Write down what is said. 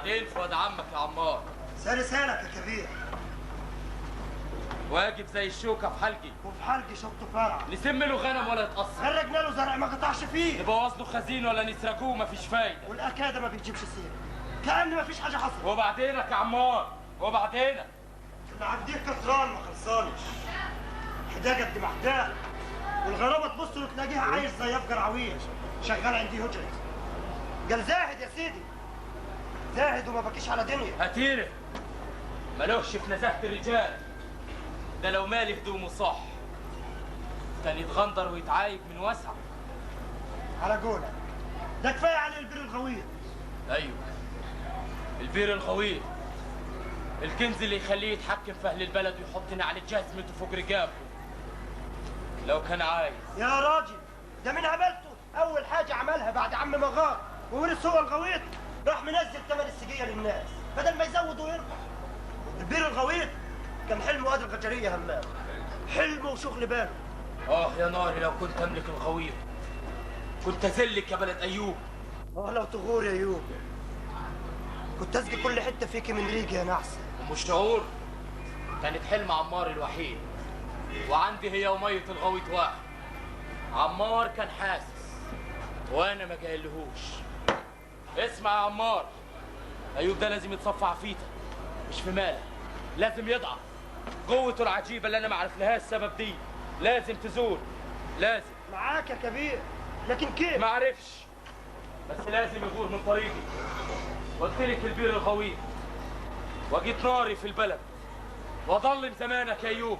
وبعدين في واد عمك يا عمار. سالي سالك يا كبير. واجب زي الشوكة في حلقي. وفي حلقي شط فرع. نسم له غنم ولا يتقصر. خرجنا له زرع ما قطعش فيه. نبوظ له خزين ولا نسرقوه مفيش فايده. والاكاده ما بتجيبش سيره. كأن مفيش حاجة حصلت. وبعدينك يا عمار، وبعدينك. اللي عنديه كتران ما خلصانش. حداجه قد ما حداه. والغرابه تبص له تلاقيها عايش زي افجر عويل، شغال عندي هجري. قال زاهد يا سيدي. زاهد وما بكيش على دنيا. هتيره ملوش في نزاهة الرجال. ده لو مالي هدومه صح كان يتغندر ويتعايب من وسع. على قولك ده كفاية عليه البير الغويط. ايوه البير الغويط، الكنز اللي يخليه يتحكم في اهل البلد ويحط نعل جزمته فوق رقابه لو كان عايز. يا راجل ده من عملته اول حاجة عملها بعد عم مغار وورث هو الغويط، راح منزل ثمن السجيه للناس بدل ما يزود ويربح. البير الغويط كان حلمه واد الغجريه همام، حلمه وشغل باله. اه يا ناري لو كنت املك الغويط كنت ازلك يا بلد ايوب. اه لو تغور يا ايوب كنت اسقي كل حتة فيكي من ريقي يا نعسه. ام الشعور كانت حلم عمار الوحيد، وعندي هي ومية الغويط واحد. عمار كان حاسس وانا ما جايلهوش. اسمع يا عمار، ايوب ده لازم يتصفى عفيته مش في مالك، لازم يضعف. قوته العجيبة اللي انا ما عرفلهاش السبب دي لازم تزول، لازم. معاك يا كبير، لكن كيف؟ ما عرفش، بس لازم يغور من طريقي. قلت لك البير الغويط، وجيت ناري في البلد واضلم زمانك يا ايوب.